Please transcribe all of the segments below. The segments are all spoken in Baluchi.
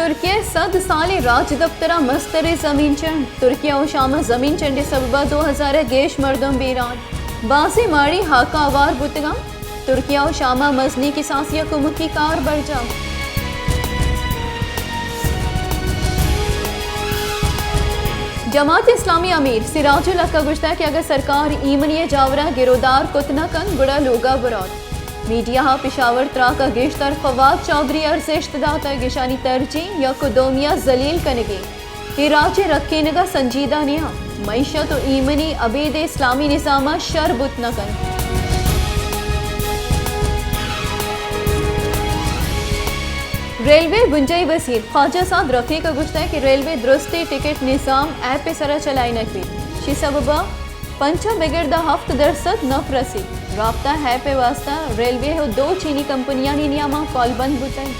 ترکیہ ءِ سد سالیں راجدپتر ءَ مستریں زمین چنڈ۔ ترکیہ ءُ شام ءَ زمین چنڈ ءِ سبب ءَ دو ہزار ءَ گیش مردم بیران۔ بازیں ماڑی ہاک ءَ ہوار بوتگ اَنت۔ ترکیہ ءُ شام ءَ مزنیں کساسی ءُ کمکی کار برجاہ۔ جماعت اسلامی ءِ امیر سراج الحق ءَ گوشتگ کہ اگاں سرکار ایمنی ءِ جاور ءَ گرودار کت نہ کنت گڑا لوگ ءَ بروت۔ میڈیا ءَ پشاور تراک ءَ گیشتر فواد چوہدری ارزشت داتگ، ایشانی ترجیح یک ءُ دومی ءَ ذلیل کنگ اِنت۔ اے راج ءِ رکینگ ءَ سنجیدہ نیاں۔ معیشت ءُ ایمنی ابید اسلامی نظام ءَ شر بوت نہ کنت۔ ریلوے ءِ بنجاہی وزیر خواجہ سعد رفیق ءَ گوشتگ کہ ریلوے درستیں ٹکٹ نظام ایپ ءِ سرا چلائینگ بیت۔ شی سبب ءَ پنچ ءَ بگر داں ہفت درسد نپ رسیت۔ رابطہ ایپ ءِ واستہ ریلوے ءُ دو چینی کمپنیانی نیام ءَ کالبند بوتگ۔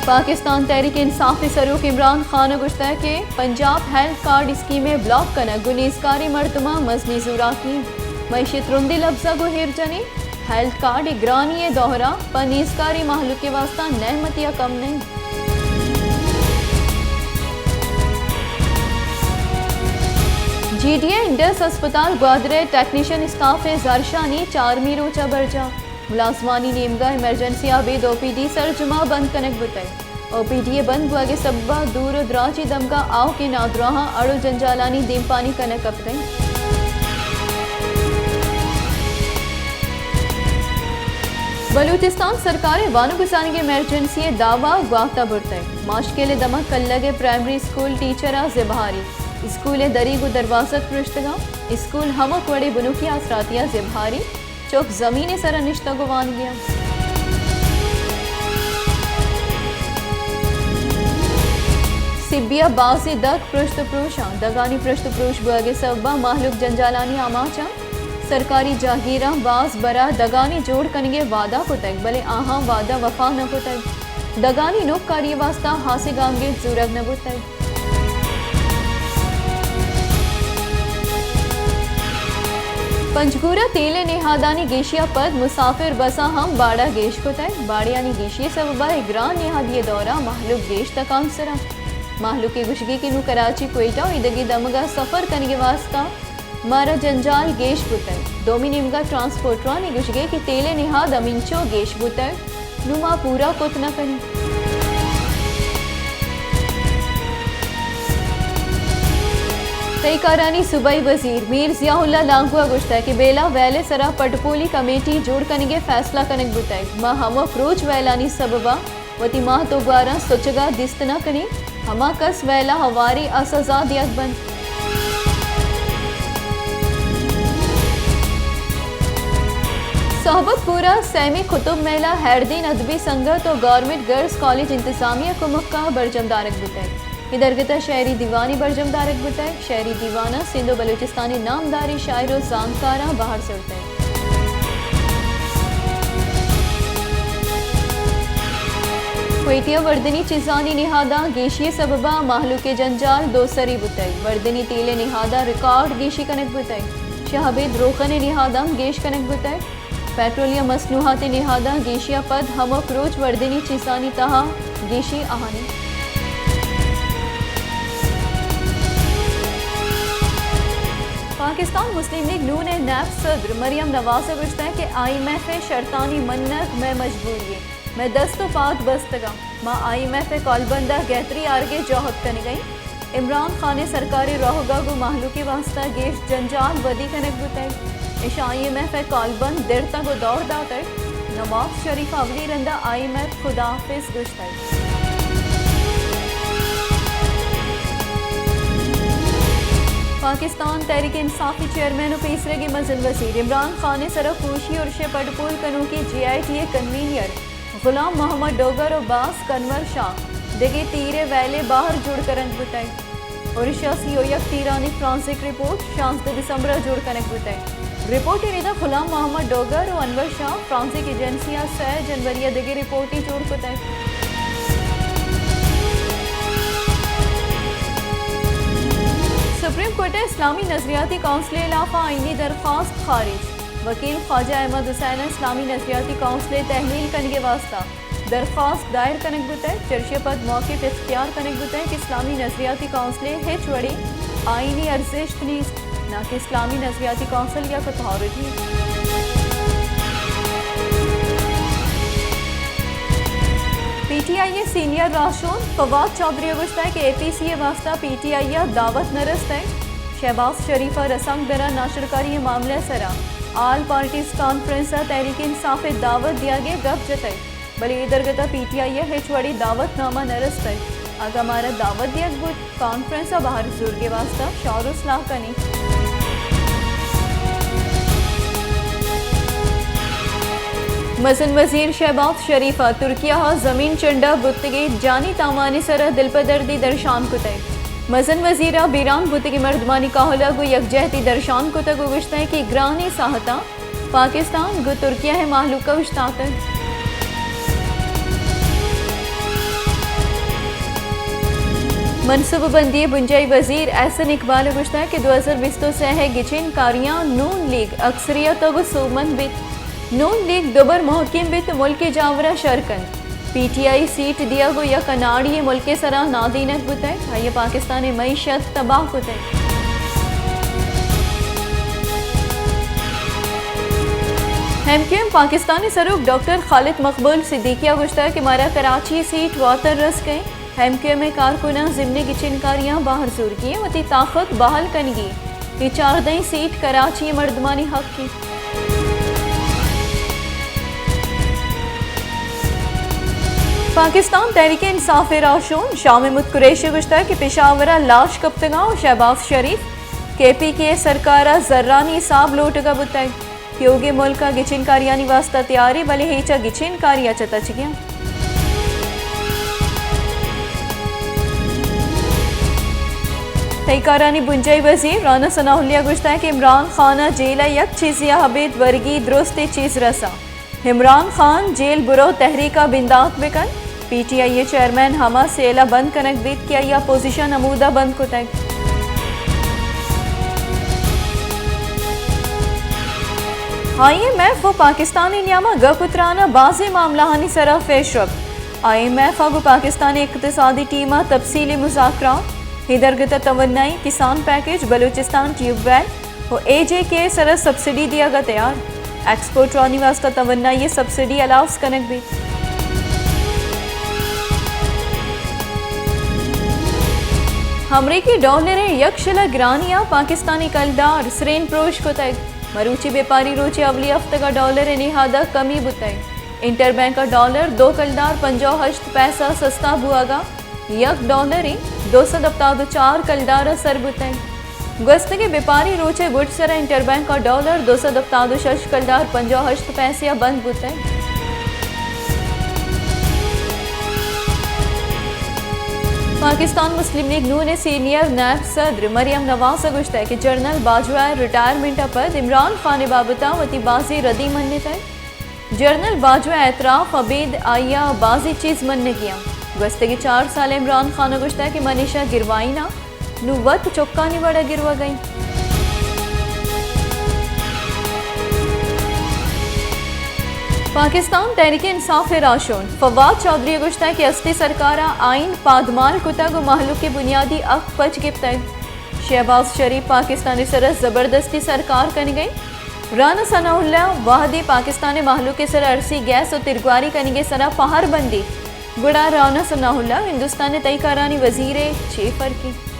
پاکستان تحریک انصاف ءِ سروک عمران خان ءَ گوشتگ کہ پنجاب ہیلتھ کارڈ اسکیم ءِ بلاک کنگ گوں نیزگاریں مردماں مزنیں زوراکی۔ ما ایشی ءِ ترندیں لبز ءَ گوں ایر جنیں۔ ہیلتھ کارڈ ءِ گرانی ءِ دور ءَ پہ نیزگاریں مہلوک ءِ واستہ نعمتے ءَ کم نہ اِنت۔ جی ڈی اے انڈس ہسپتال گوادر ءِ ٹیکنیشن اسٹاف ءِ زہرشانی چارمی روچ ءَ برجاہ۔ ملازمانی نیمگ ءَ ایمرجنسی ءَ ابید او پی ڈی سرجم ءَ بند کنگ بوتگ۔ او پی ڈی ءِ بند بوگ ءِ سبب ءَ دور ءُ دراجیں دمگ ءَ آؤکیں نادراہاں اڑ ءُ جنجالانی دیمپانی کنگ کپگ ءَ اِنت۔ بلوچستان سرکار ءِ وانگ ءُ زانگ ءِ ایمرجنسی ءِ داب ءَ گوات ءَ برتگ۔ ماشکیل ءِ دمگ کلگ ءِ پرائمری اسکول ٹیچر ءَ زبہاری۔ اسکول ءِ دریگ ءُ دروازگ پرشتگ اَنت۔ اسکول ہمک وڑیں بنکی آسراتی ءَ زبہاری۔ چک زمین ءِ سرا نشتگ ءُ وانگ ءَ اَنت۔ سبی ءَ بازیں دگ پرشت ءُ پروش اَنت۔ دگانی پرشت ءُ پروش بوگ ءِ سبب ءَ مہلوک جنجالانی آماچ اَنت۔ سرکاری جاگیراں باز برا دگانی جوڑ کنگ ءِ وعدہ کتگ، بلے آہاں وعدہ وفا نہ کتگ۔ دگانی نوک کاری ءِ واستہ ہاسیں گامگیج زورگ نہ بوتگ۔ پنجگور ءَ تیل ءِ نہادانی گیشی ءَ پد مسافر بساں ہم باڑہ گیش کتگ۔ باڑیانی گیشی ءِ سبب ءَ اے گران نہادی ءِ دور ءَ مہلوک گیش تکانسر اَنت۔ مہلوک ءِ گوشگ اِنت کہ نوں کراچی، کوئٹہ ءُ ایدگہ دمگ ءَ سفر کنگ ءِ واستہ مارا جنجال گیش بوتگ۔ دومی نیمگ ءَ ٹرانسپورٹرانی گوشگ اِنت کہ تیل ءِ نہاد ہمینچو گیش بوتگ، نوں ما پورا کت نہ کنیں۔ تئی کارانی صوبائی وزیر میر ضیاء اللہ لانگو ءَ گوشتگ کہ بیلہ ویل ءِ سرا پٹ پولی کمیٹی جوڑ کنگ ءِ فیصلہ کنگ بوتگ۔ ما ہمک روچ ویلانی سبب ءَ وتی مات ءُ گواراں سچگ ءَ دیست نہ کنیں، ہما کس ویل ءَ ہواریں ءَ سزا دیگ بنت۔ صحبت پور ءَ سیمی قطب میلہ ہیردین ادبی سنگت ءُ گورنمنٹ گرلز کالج انتظامیہ ءِ کمک ءَ برجم دارگ بوتگ۔ اے درگت ءَ شعری دیوانے برجم دارگ بوتگ۔ شعری دیوان ءَ سندھ ءُ بلوچستان ءِ نامداریں شاعر ءُ زانتکاراں بہر زرتگ۔ کوئٹہ ءَ وردنی چیزانی نہاداں گیشی ءِ سبب ءَ مہلوک ءِ جنجال دوسری بوتگ۔ وردنی تیل ءِ نہاداں ریکارڈ گیشی کنگ بوتگ۔ شہ ابید روغن ءِ نہاداں گیش کنگ بوتگ۔ پیٹرولیم مصنوعات ءِ نہاداں گیشی ءَ پد ہمک روچ وردنی چیزانی تہا گیشی آہانی۔ پاکستان مسلم لیگ نون ءِ نائب صدر مریم نواز ءَ گوشتگ کہ آئی ایم ایف ءِ شرطانی منگ مئے مجبوری اِنت، مئے دست ءُ پاد بستگ اَنت، ما آئی ایم ایف ءِ کالبند ءَ گہتری آرگ ءِ جہد کنگ ءَ ایں۔ عمران خان ءِ سرکار ءِ روگ ءَ گوں مہلوک ءِ واستہ گیش جنجال ودی کنگ بوتگ۔ ایشاں آئی ایم ایف ءِ کالبند درتگ ءُ دور داتگ۔ نواز شریف ءَ اولی رند ءَ آئی ایم ایف خداحافظ گوشتگ۔ پاکستان تحریک انصاف ءِ چیئرمین ءُ پیسریگیں مزن وزیر عمران خان ءِ سرا کوشی ارش ءِ پٹ پول کنوکیں جے آئی ٹی ءِ کنوینئر غلام محمد ڈوگر ءُ باز کنور شاہ دگہ تیر ءِ ویل ءِ بہر جوڑ کنگ بوتگ۔ ارش ءَ سی ءُ یک تیرانی فورنزک رپورٹ شانزدہ دسمبر ءَ جوڑ کنگ بوتگ۔ رپورٹ ءِ ردا غلام محمد ڈوگر ءُ انور شاہ فورنزک ایجنسی ءَ سئے جنوری ءَ دگہ رپورٹے جوڑ کتگ۔ سپریم کورٹ ءَ اسلامی نظریاتی کونسل ءِ ہلاپ ءَ آئینی درخواست خارج۔ وکیل خواجہ احمد حسین ءَ اسلامی نظریاتی کونسل ءِ تحلیل کنگ ءِ واستہ درخواست دائر کنگ بوتگ، چرشی ءَ پد موقف اختیار کنگ بوتگ کہ اسلامی نظریاتی کونسل ءِ ہچ وڑیں آئینی ارزشت نیست، ناں کہ اسلامی نظریاتی کونسل یک اتھارٹی۔ پی ٹی آئی ءِ سینئر راہشون فواد چوہدری ءَ گوشتگ کہ اے پی سی ءِ واستہ پی ٹی آئی ءَ دعوت نہ رستگ۔ شہباز شریف ءَ رسانکدراں ناشرکاری ءِ معاملہ ءِ سرا آل پارٹیز کانفرنس ءَ تحریک انصاف ءِ دعوت دیگ ءِ گپ جتگ، بلے اے درگت ءَ پی ٹی آئی ءِ ہچ وڑیں دعوت نامہ نہ رستگ۔ اگاں مارا دعوت دیگ بوت، کانفرنس ءَ بہر زورگ ءِ واستہ شور و سلاہ کنیں۔ مزن وزیر شہباز شریف ءَ ترکیہ ءَ زمین چنڈ ءَ بوتگیں جانی تاوان ءِ سرا دلپدردی درشان کتگ۔ مزن وزیر ءَ بیران بوتگیں مردمانی کہول ءَ گوں یکجہتی درشان کتگ ءُ گوشتگ کہ گرانیں ساہتاں پاکستان گوں ترکیہ ءِ مہلوک ءَ اوشتاتگ۔ منصوبہ بندی ءِ بنجاہی وزیر احسن اقبال ءَ گوشتگ کہ دو ہزار بیست ءُ سئے ءِ گچین کاریاں نون لیگ اکثریت ءَ گوں سوبمند بیت۔ نون لیگ دوبر مہکم بیت ءُ ملک ءِ جاور ءَ شر کنت۔ پی ٹی آئی سیٹ دیگ ءُ یک اناڑی ءِ ملک ءِ سرا نادینک بوتگ، آئی ءَ پاکستان ءِ معیشت تباہ کتگ۔ ایم کیو ایم پاکستان ءِ سروک ڈاکٹر خالد مقبول صدیقی ءَ گوشتگ کہ مارا کراچی ءِ سیٹ واتر رسگ ءَ ایں۔ ایم کیو ایم ءِ کارکناں ضمنی گچین کاریاں بہر زورگی ایں، وتی طاقت بحال کنگی۔ اے چاردہیں سیٹ کراچی ءِ مردمانی حق ایں۔ پاکستان تحریک انصاف ءِ راہشون شاہ محمود قریشی ءَ گوشتگ کہ پشاور ءَ لاش کپتگاں ءُ شہباز شریف کے پی کے ءِ سرکار ءَ زرانی حساب لوٹگ ءَ بوتگ۔ پیوگیں ملک ءَ گچین کاریانی واستہ تیار ایں، بلے اے چہ گچین کاری ءَ چہ تچگی اَنت۔ تہی کارانی بنجاہی وزیر رانا ثناء اللہ ءَ گوشتگ کہ عمران خان ءَ جیل ءَ یک چیزے ءَ ابید ورگی درستیں چیز رسا۔ عمران خان جیل برو تحریک ءَ بندات بکن۔ پی ٹی آئی ءِ چیئرمین ہما سیل ءَ بند کنگ بیت کہ آئی ءَ اپوزیشن ہمودا بند کتگ۔ آئی ایم ایف ءُ پاکستان ءِ نیام ءَ گپ ءُ تران ءَ بازیں معاملہانی سرا پیش رفت۔ آئی ایم ایف ءَ گوں پاکستان ءِ اقتصادی ٹیم ءَ تفصیلی مذاکرات، اے درگت ءَ توانائی، کسان پیکج، بلوچستان ٹیوب ویل، ءُ اے جے کے ءِ سرا سبسڈی دیگ ءَ تیار۔ ایکسپورٹرانی واستہ توانائی ءِ سبسڈی ہلاس کنگ بیت۔ امریکی ڈالر ءِ یک شلہ گرانی ءَ پاکستانی کلدار سرین پروش کتگ۔ مروچی بیپاری روچ ءِ اولی ہفتگ ءَ ڈالر ءِ نہاد ءَ کمی بوتگ۔ انٹر بینک ءَ ڈالر دو کلدار پنجاہ ءُ ہشت پیسہ سستا بوہگ ءَ یک ڈالرے دو سد ہپتاد ءُ چار کلدار ءَ سر بوتگ۔ گوستگیں بیپاری روچ ءِ گڈ سرا انٹر بینک ءَ ڈالر دو سد ہپتاد ءُ شش کلدار پنجاہ ءُ ہشت پیسے ءَ بند بوتگ۔ پاکستان مسلم لیگ نون ءِ سینئر نائب صدر مریم نواز ءَ گوشتگ کہ جنرل باجوہ ءِ ریٹائرمنٹ ءَ پد عمران خان ءِ بابت ءَ وتی بازیں ردی منتگ۔ جنرل باجوہ ءِ اعتراف ءَ ابید آئی ءَ بازیں چیز منگی اَنت۔ گوستگیں چار سال ءَ عمران خان ءَ گوشتگ کہ من ایشاں گروائیناں، نوں وت چکانی وڑ ءَ گروگ ءَ اِنت۔ پاکستان تحریک انصاف ءِ راہشون فواد چوہدری ءَ گوشتگ کہ ہستی سرکار ءَ آئین پادمال کتگ ءُ مہلوک ءِ بنیادی حق پچ گپتگ۔ شہباز شریف پاکستان ءِ سر ءَ زبردستی سرکار کنگ ءَ اِنت۔ رانا ثناء اللہ وہدے پاکستان ءِ مہلوک ءِ سر ءَ ارسی گیس ءُ ترگواری کنگ ءِ سر ءَ پہر بندیت، گڑا رانا ثناء اللہ ءُ ہندوستان ءِ تہی کارانی وزیر ءِ چے فرق اِنت؟